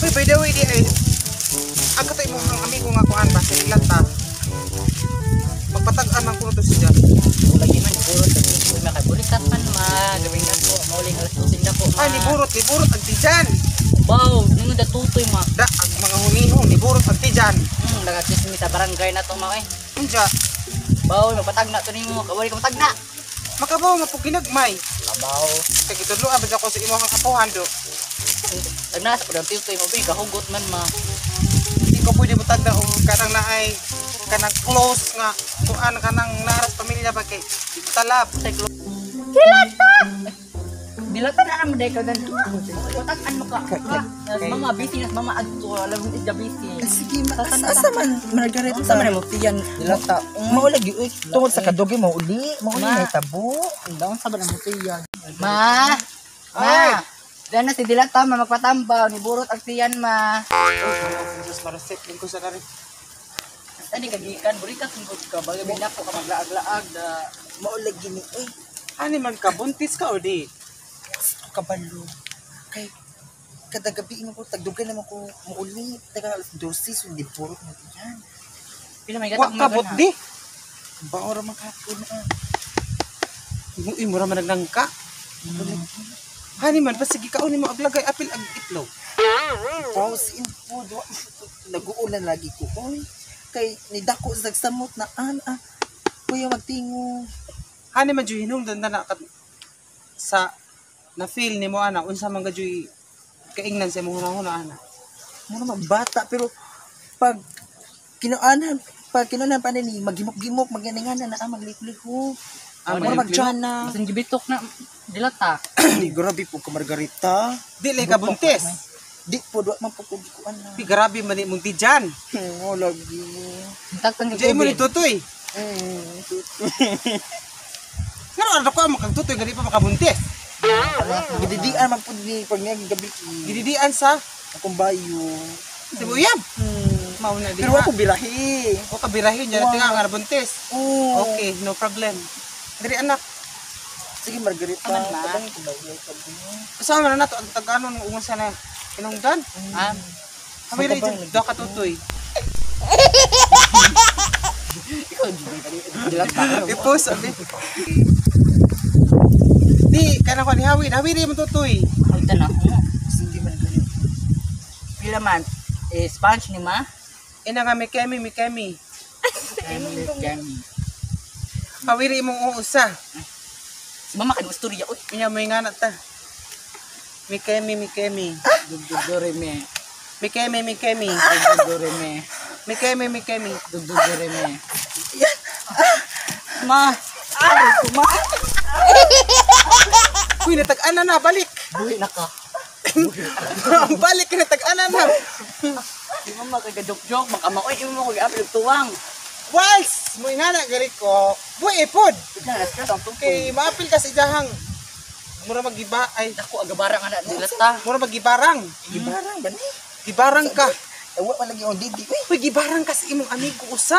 Uy, by the way, di ay ang kato imong ang amigo nga kuan ba sa Ilata. Magpatag-an man kuno to siya. Lagi man burot sa tutoy ma kay burikat man ma. Gabing dako, mauling alas 12 dako ma. Ay, ni burot ang tijan. Baw, nino da tutoy ma. Da ang mga hunihong ni burot ang tijan. Nagakismi sa barangay na to ma eh. Unja, Baw, magpatagna to nimo, kawali ka matagna. Makabaw nga pug ginagmay. Kabaw. Kay gitudlo ba ko sa imong apuhan do. Tagna sa padang tutoy mo, bi kahugot man ma. Hindi ko pwede mo tagna og kanang naay kanang close nga kuan kanang naras pamilya ba kay talab. Dilata! Dilata na naman dahil ka ganito. Utang mo ka. Nas mama busy, nas mama adto, alam mo isda busy. Sige, ma asa man Margaret? Unsa man mo tiyan dilata? Mao lagi uy, tungod sa kadugi mo uli, mao uli Ma. na tabo. Unsa sa ba mo tiyan? Ma! Ma! Dana si Dilata ma magpatambaw ni burot ang tiyan ma. Oh, Jesus Maraset, lingko sa karin. Ani kagikan burikat gud ka bagay binako ka maglaag-laag da. Mao lagi ni uy, Ani man ka buntis ka o di? kabalo. Kay kada gabi ingon ko tagdugay naman ko muuli taga alas 12 so di purot na diyan. Pila may Wa gatag ka bot di. Bao ra man kahapon na. Uy, mura man nagnangka. Hani man, pasige kaon nimo og lagay apil ag itlog. Pause in food. Nag-uulan lagi ko oy. Kay nidako sa samot na an ah. Kuya magtingo. Hani man juy hinungdan na na sa na feel nimo ana unsa man ga juy kaingnan sa imong hunahuna ana. Mura magbata pero pag kinuanan pag kinuanan pa ni maghimok-gimok magyaningan na ah, maglikliho. Ah, Mura magliklihok. magtiyan na. Masan gibitok na Dilata. Di grabe po ka Margarita. Di lay ka buntis. Di po wa man po ko gikuan na. Pi grabe man imong tijan. Oh, lagi. Tagtang Diyan mo ni tutoy. Pero ano ko ang makagtutoy gani pa makabuntis. Gididian man po ni pag niya gabi. Gididian sa Akong bayo. si Buyam. Mao na di. Pero ako birahi. o kabirahin niya Wow. tinga nga nabuntis. Oo. Okay, no problem. Diri anak, Sige Margarita. Aman, ma. Tabangin ko bayo ka kasama na nato ang taganon ungon sa na hinungdan. Ah, Kami rin do ka tutoy. ikaw Dilata. I-post abi. Di kana ko ni Hawin, Hawin mo tutoy. Ang na. Sige Margarita. Pila man eh, sponge ni ma. Ina nga mikemi mikemi. Kami. Hawiri imong uusa. Si mama kay istorya oy. Inya mo nga na ta. Mikemi mikemi. Dugdugdore me. Mikemi mikemi. Dugdugdore me. Mikemi mikemi. Dugdugdore me. Ma. Ay, ma. Uy, natag-ana na, balik. Buhi na ka. Balik natag-ana na. Di mama kay gadok-jok baka maoy imo mo kay apil tuwang. Wals, mo ingana gari ko. Buhi pod. Na stress ang tungkol. Kay maapil ka sa ijahang mura magiba ay Dako agabarang ana Dilata. mura magibarang. Gibarang ba ni? Gibarang ka. Wa man lagi ang didi. Uy, Uy, gibarang ka sa imong amigo usa.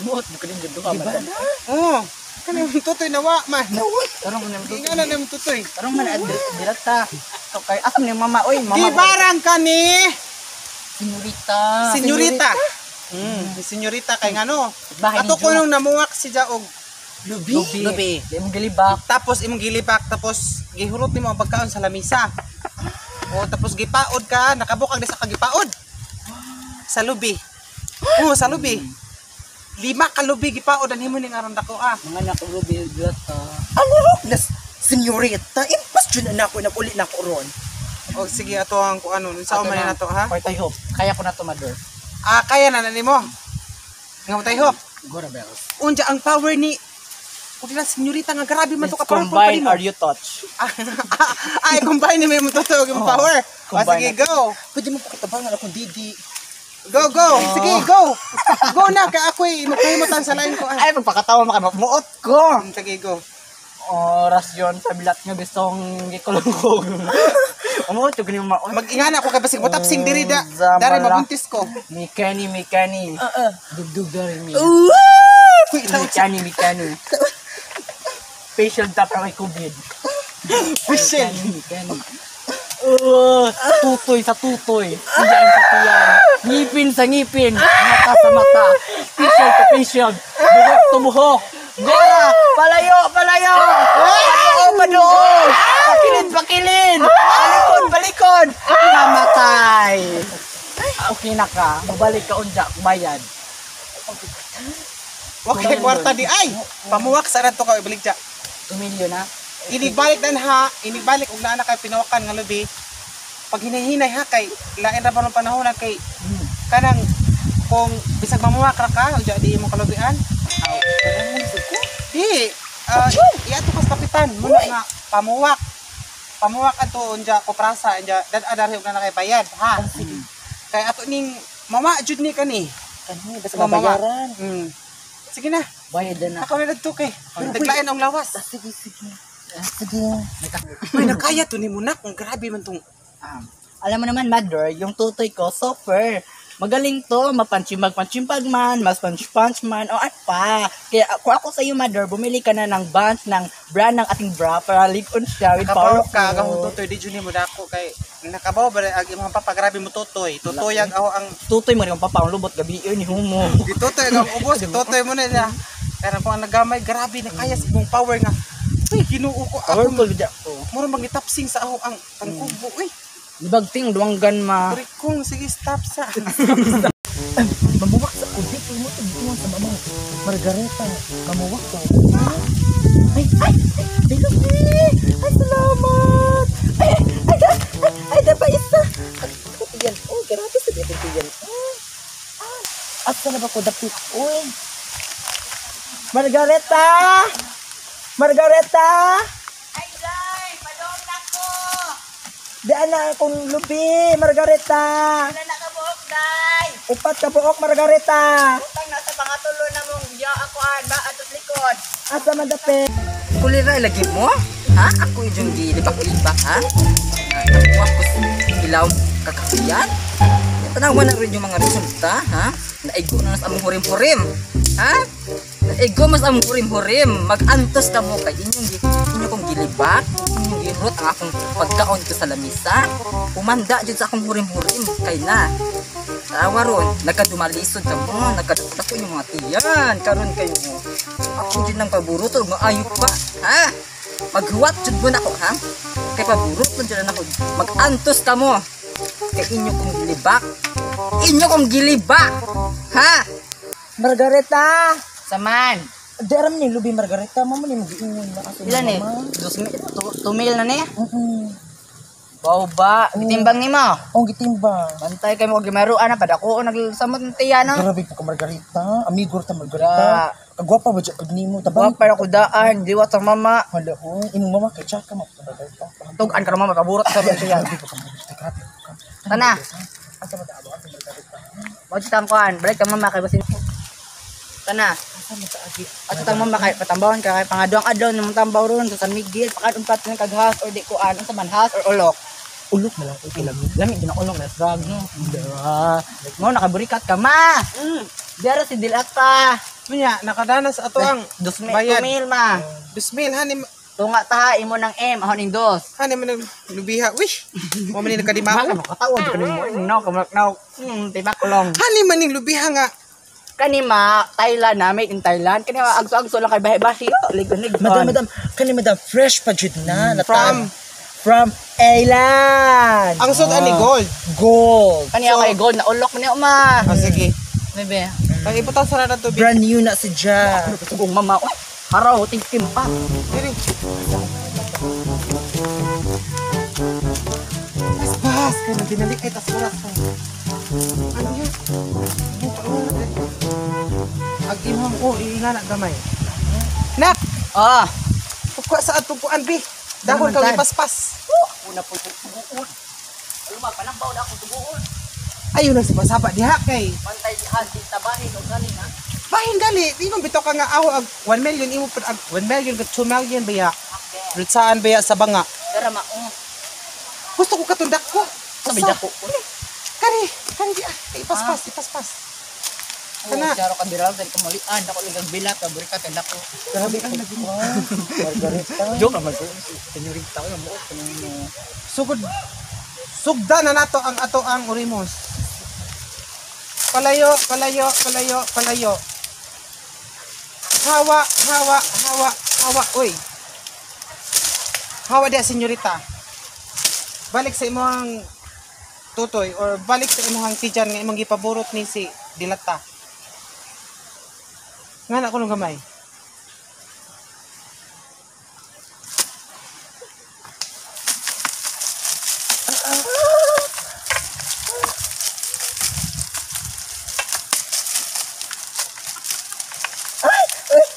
Muot mo kaning duha man. Oh, kani imong tutoy nawa man. nawa. Tarong man tutoy. Ingana na imong tutoy. Tarong man ad Dilata. So kay asam ni mama oy mama. Gibarang ka ni Senyorita. Senyorita. Senyorita kay ngano. Bahay ni Ato ko Joe. nung namuwak si Jaog. Lubi. Lubi. Lubi. Di mo gilibak. Tapos imong gilibak tapos gihurot nimo ang pagkaon sa lamisa. O tapos gipaod ka, nakabukag di sa kagipaod. Sa lubi. Oo, sa lubi. Lima ka lubi gipaod ang himo ning aron dako ah. Mga anak lubi Dilata. Ang rok na senyorita. Impas jud na ako naguli na ako ron. O sige ato ang kuano, unsa Ato man na. na to ha? Partay hope. Kaya ko na to mother. Ah, kaya na na nimo. Nga matay hop. Gora bells. Unja ang power ni Kung na senyorita nga grabe man to Let's ka powerful pa combine nimo. are you touch. Ay, combine ni mo totoo yung Oo, power. O, combine sige, natin. go. Pwede mo pakitabangan akong didi. Go, go. Sige, go. Go na, kaya ako'y magpahimutan sa line ko. Ah. Ay, magpakatawa maka muot ko. Sige, go. Oras yon sa bilat nga gustong gikulong-kulong. Umuot yung ganyan maot. Mag-ingana ako kay basig mutapsing diri da. Zamala. Dari mabuntis ko. Mikani, mikani. Oo. Dugdug dari mi. Uy, itaw Mikani, mikani. Facial tap may COVID. Facial. Mikani, mikani. Tutoy sa tutoy, tiyan sa tiyan, ngipin sa ngipin, mata sa mata, facial to facial, buhok to buhok. Gora, palayo, palayo. Padoo, padoo. Pakilid, pakilid. Palikod, palikod. Namatay. Okay na ka. Babalik ka unja, bayad. Okay, kwarta di ay. Pamuwak sa radto ka ibalik ja. 2 million na. Inigbalik dan ha, inigbalik og naa na kay pinawakan nga lubi. Pag hinahinay ha kay lain ra ba ng panahon na kay kanang kung bisag mamuwak ra ka unya di imong kalubian. Di iato kas kapitan muna nga pamuwak. Pamuwak adto unja koprasa unja dad-a darhi og naa na kay bayad ha. Kay ato ning mama jud ni kani. Kani basta Mamawa. mabayaran. Sige na. Bayad na. Ako na dadto kay. Taglain ang lawas. Sige, sige. Sige. Uy, nakaya to ni Munak. Ang grabe man tong Alam mo naman, mother, yung tutoy ko, super. Magaling to, mapanchimbag man, mas punch-punch man, o at pa. Kaya kung ako sa'yo, mother, bumili ka na ng bunch ng brand ng ating bra para ligon siya with Nakabaw powerful. ka, ang tutoy, di jud ni mo dako kay nakabaw ba ang imong papa grabe mo tutoy. Tutoy ang ako ang Tutoy mo rin ang papa, ang lubot gabi yun ni Humo. gitutoy ang ubos, tutoy mo na niya. Kaya kung ang nagamay grabe na kaya sa imong power nga. Uy, Ginoo ko ako. Powerful gud ako. Mura magitapsing sa ako ang tangkubo. Uy, Libagting duwanggan ma. kung sige stop sa. Mamuwak sa kundi ko mo tugtuan sa mamang Margareta. Mamuwak ko. Ay, ay, ay, bilubi! Ay, salamat! Ay, ay, ay, ay, ay, dapat isa! Ay, yan, oh, grabe sa dito yan. Ah, asa na ba ko dapit? Uy! Margareta! Margareta! Ay, Day! Padong na ko! Daan na akong lubi, Margareta! Wala na ka buhok, Day! Upat ka buok, Margareta! Utang nasa pangatulo na mong ya akuan ba atos likod. Asa man dapit? Kulira lagi mo? Ha? Ako yung gilibak-libak, ha? Nakuha ko sa ilaw kakahuyan? Tanawa na rin yung mga resulta, ha? Naigo na sa among hurim-hurim, ha? Naigo mas among hurim-hurim. Mag-antos ka mo kay inyong, inyo kong gilibak, inyong girot ang akong pagkaon ko sa lamisa. Umanda dyan sa akong hurim-hurim, kay na. Tanawa ron, nagkadumalisod ka mo, nagkadako yung mga tiyan, karon kayo mo. Ako dyan ng paburuto, maayo pa, ha? Maghuwat dyan mo na ako, ha? Kay paburuto dyan na ako, mag-antos ka mo. Kay inyo kong gilibak. Inyo kong gilibak, ha? Margareta! Saman. Di aram ni lubi Margareta, mama ni mag-iingon na kasi. Ilan eh? mama. 2 mil na ni? Mm-mm. Wow ba? Gitimbang ni mo. Oh, gitimbang. Bantay kay mo gimaruan na padako nagsamot ng tiyan no. Grabe po ka Margarita. Amigo ta Margarita. Kagwapa ba dyan nimo Wa tabang? pa ko daan, diwat sa mama. Hala oh, imong mama kay tsaka mo ka Margarita. Tugan ka mama paburot sa tiyan. Grabe po ka Margarita. Grabe po ka. Tana. Asa man ta abo asa Margarita? Mo tang kuan, balik ka mama kay basin. Tana. Asa man ta agi? Ato tang mama kay patambawan ka kay pangaduang adlaw nang tambaw ron sa San Miguel, pakan unpat ng kaghas or di kuan unsa man has or ulok. Ulok na lang ko lami. Lami din ang ulok na drug no. Dara. Mo nakaburikat ka ma. Dara si Dilata. Unya, nakadanas ato ang 2 mil, bayad. 2 mil ma. 2 mil hani Tunga taha imo ng M, ahon ning dos. hani man lubiha. Uy, mo man ni nagkadimao. Mahal mo katawad ka nimo no kamak no. Tiba kulong. Hani man ning lubiha nga. Kani ma Thailand na made in Thailand. Kani ma agso-agso lang kay bahi-bahi. Oh, ligon-ligon. Madam, madam, kani madam fresh pa jud na. From From Thailand. ang suot ani gold. Gold. Kani ako kay gold na ulok man niyo ma. Ah, sige. Bebe. Ang ibutang sa na tubig. Brand new na si Ja. Sugong mama. Uy, haraw tingkim pa. Diri. Bas, kaya na binalik ay tas oras. Ano yun? Buka Ag imong oh, iingana gamay. Nak, Ah. tukwa sa atong kuan bi. Dahon ka ipaspas. Una po tuguon. Ano ba panambaw na ako tuguon. Ayun na si pasaba diha kay. Pantay diha di tabahin og gani na. Bahin gali, di mo bitaw ka nga aho ag 1 million imo pud ag 1 million ka 2 million baya. Saan baya sa banga? Dara ma. Oh. Gusto ko katundak ko. Sa may dako. Kani, kani di ah, ipaspas, ipaspas. Kana. Kana. Oh, Charo ka diral dahil kamulian dako ligang bilat paborika kay dako. Grabe ka Margarita. Joke naman ko. Senyorita ko mo. Sugod Sugda na nato ang ato ang orimos. Palayo, palayo, palayo, palayo. Hawa, hawa, hawa, hawa. Uy. Hawa diya, senyorita. Balik sa imong tutoy or balik sa imong tiyan nga imong gipaburot ni si Dilata. Nga na kulong gamay.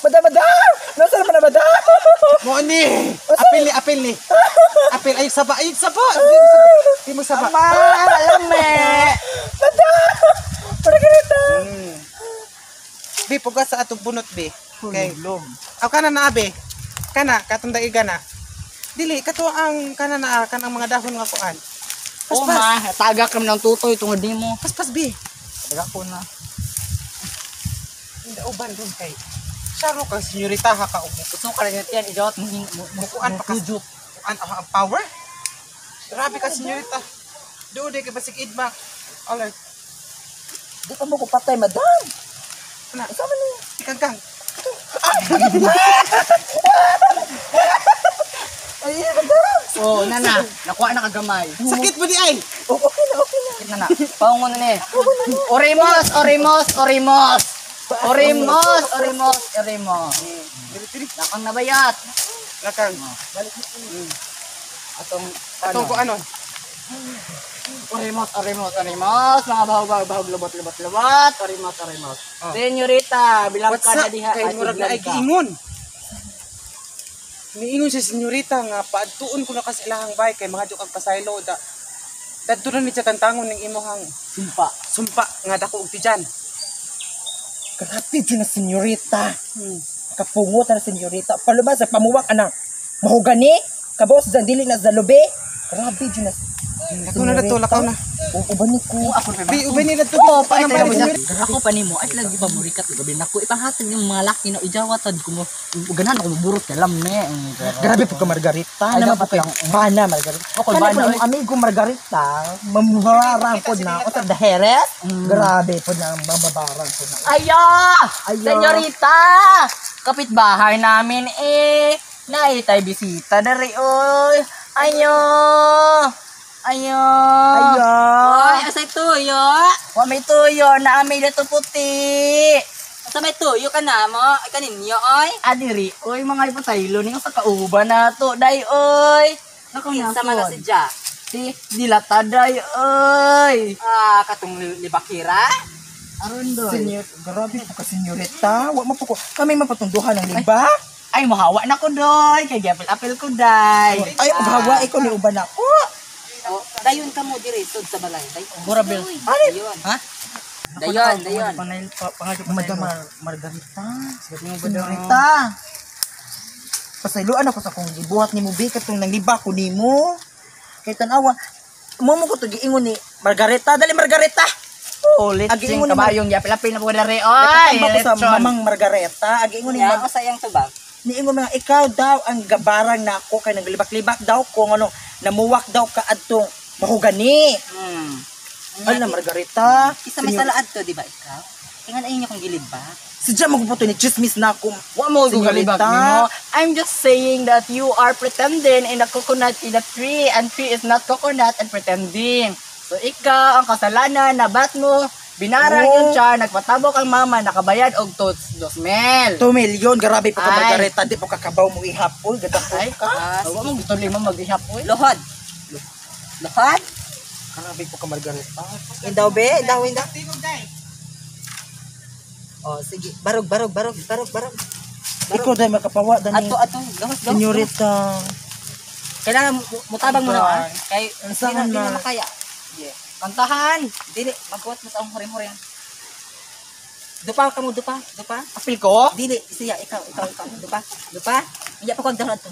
Madam, madam! Nasaan naman na, madam? Mo ni. Apil ni, apil ni. Apil ay saba, ay saba. Di mo saba. Ma, lame. Madam! Margarita! Bi pugas sa atong bunot bi. Okay. Aw kana na abi. Kana katong daiga na. Dili kato ang kana na kanang mga dahon nga kuan. Oh, Paspas. ma, tagak kami ng tutoy tungod nimo. Paspas bi. Taga ko na. Hindi uban dun kay. Saro kang senyorita ha ka ubo. Gusto ka rin yan, ijawat mo Mukuan pa ka. Kuan ang power. Grabe ka senyorita. Doon di ka basig idma. Alert. Di pa mo ko patay, madam! Na. Sama niya. Ikangkang. Ay, madam! Oh, nana, nakuha na kagamay. Sakit mo di ay. Oh, okay na, okay na. Sakit na na. Paungo na ni. Orimos, orimos, orimos. Orimos, orimos, orimos. Lakang nabayat. Lakang. Atong Atong kuanon. Orimos, orimos, orimos. Mga bahog, bahog, bahog, lubot, lubot, lubot. Orimos, orimos. Oh. Senyorita, bilang What's ka na up? diha. Kay at murag na iglan ay ka. giingon. Niingon si senyorita nga paadtuon ko na kasi ilahang bay kay mga kag pasaylo da. Dadto na ni siya tantangon ning imuhang Sumpa. sumpa nga dako og tiyan. Grabe dyan na senyorita. Kapungot na senyorita. Palubas sa pamuwak, anang. Mahugani? Kabos dyan, dili na sa lubi. Grabe dyan na. Lakaw na dato, lakaw na. Uban ni ko. Ako pa Bi ubay ni dato. Oo, pa Anang ito balik, senyorita. Ako pa nimo, ay lagi pa murikat gabi nako ipanghatag yung mga laki na ijawatad ko mo. Ganahan ako maburot kay lame. Grabe po ka Margarita. Ay, Naman dapat po kayo. Bana, Margarita. Ako, Kana bana, po oy. ng amigo Margarita, mababarang po na. O sa daheres, grabe po na, mababarang po na. Ayo! Ayo. Senyorita! Kapitbahay namin eh. Naitay bisita na rin, oy. Ayo! Ayo! Ayo! Oy, asay tuyo. Wa may tuyo na amay na to puti. Asa may tuyo ka na mo? Ay kaninyo oy. Adiri, oy mga ipasaylo ninyo sa kauban na to, day oy. Naku, Kinsa man na si Ja. Si dilata day oy. Ah, katong libakira. Aron doy. Senyor, grabe po ka, senyorita. Wa mo po ko. Kami mapatunduhan ng liba. Ay mohawa na ko doy, kay gapil-apil ko day. Ay, hawa ikaw ni uban ako. Oh, dayon ka mo diri sud sa balay. Dayon. Mura bil. Dayon. Ha? Dayon, dayon. Madam Margarita. Senyorita. Pasayloan ako sa kong gibuhat nimo bi katong nangliba ko nimo. Kay tan-awa, mo mo ko to giingon ni Margarita, dali Margarita. Oh, lechon Agi ingon ni kabayong gapil-apil na po diri oy. Nakatamba ko sa Lechon. mamang Margareta, agi ingon ni Ya, Mag ako sayang tubag. niingon mga ikaw daw ang gabarang nako kay naglibak-libak daw ko ano namuwak daw ka adtong mahugani. Ala Margarita, Isa may salaad to, di ba ikaw? Tingan ay inyo kong gilibak. Sadya mo ko ni chismis na ako. Wa mo ko Senyorita. galibak nimo. I'm just saying that you are pretending in a coconut in a tree and tree is not coconut and pretending. So ikaw ang kasalanan na bat mo binarang Oo. yung char, nagpatabok ang mama, nakabayad og tots dos mil. 2 million, grabe po ka Ay. Margarita, di po kakabaw mo ihapol, gata po Ay, ka. wa mo gusto lima mag-ihap oy. Lohod. Lohod? Grabe po ka Margarita. Indaw be, indaw, indaw. Tingog day. Oh, sige. Barog, barog, barog, barog, barog. Ikaw dahil makapawa dani. Ato, ato. Gawas, gawas. Senyorita. Kailangan mutabang mo na, ah. Kay, Ang di na, saan di na na? makaya. Yeah. Kantahan. Dili, magbuhat mo sa akong huring-huring. Dupa ka mo, dupa, dupa. Apil ko? Dili, siya, ikaw, ikaw, ikaw. Dupa, dupa. Iya pa ko ang dahon to.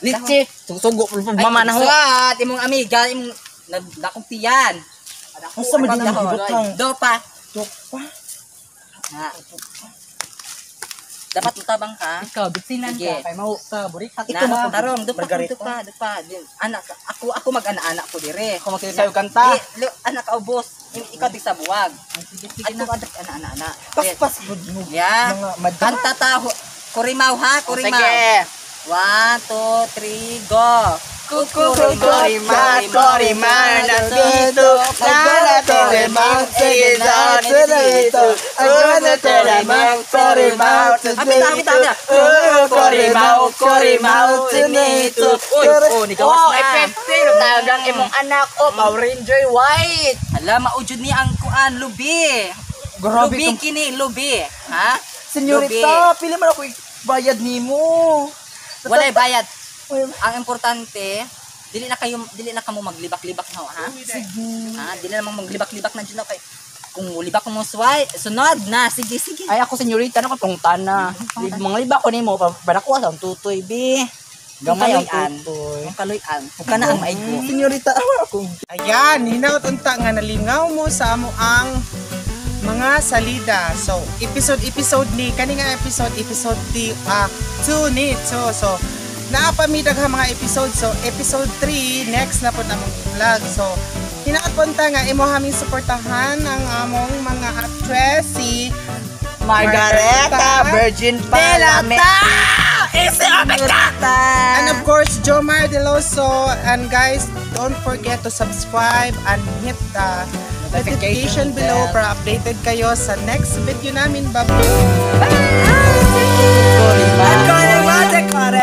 Litsi. Susugo mama na ho. Suat, imong amiga, imong nakong tiyan. Ang sama din ang gibutang. Dopa. Dupa. Ha. Dapat mutabang ka. Ikaw, bitsinan Sige. ka. Kay mau ka, burik. Ito na, tarong, dupa, dupa, dupa. Anak, ako ako mag-ana-anak ko dire. Ako makinig kanta. Di, anak ka ubos. Ikaw di sa buwag. Sige, sige Ato anak ana ana. Paspas gud mo. Ya. Mga madam. Kanta ta kurimaw ha, kurimaw. Sige. 1, 2, 3, go. Korima, korima, nandito, nana torima, sige na, dito, agana torima, torima, Apita, apita, apita. Korima, korima, dito. Uy, oh, nigawas Oh, na. effective. Talagang imong anak. Oh, Power Ranger White. Hala, maujud ni ang kuan, lubi. Grabe Lubi kang- kini, lubi. Ha? Senyorita, pili man ako bayad nimo. Walay bayad. Ang importante, dili na kayo dili na kamo maglibak-libak na ha. Sige. Ha, dili na mang maglibak-libak na dyan kay kung libak mo sway, sunod na. Sige, sige. Ay, ako senyorita, ano ka pungtana. Mga liba ko nimo, panakuha sa tutoy, bi. Gamay ang Kaluyan. tutoy. Ang kaluyan. Huwag ka na ang maigo. Senyorita, awa ako. Ayan, hinaut unta nga nalingaw mo sa amo ang mga salida. So, episode episode ni kani nga episode episode 2 ni so naa pa mi daghang mga episode. So, episode 3 next na pod among vlog. So, hinaut po unta nga imo haming suportahan ang among mga actress si Margareta Virgin Palame. And of course, Jomar Deloso. And guys, don't forget to subscribe and hit the notification below para updated kayo sa next video namin. Bye-bye! Korima, korima.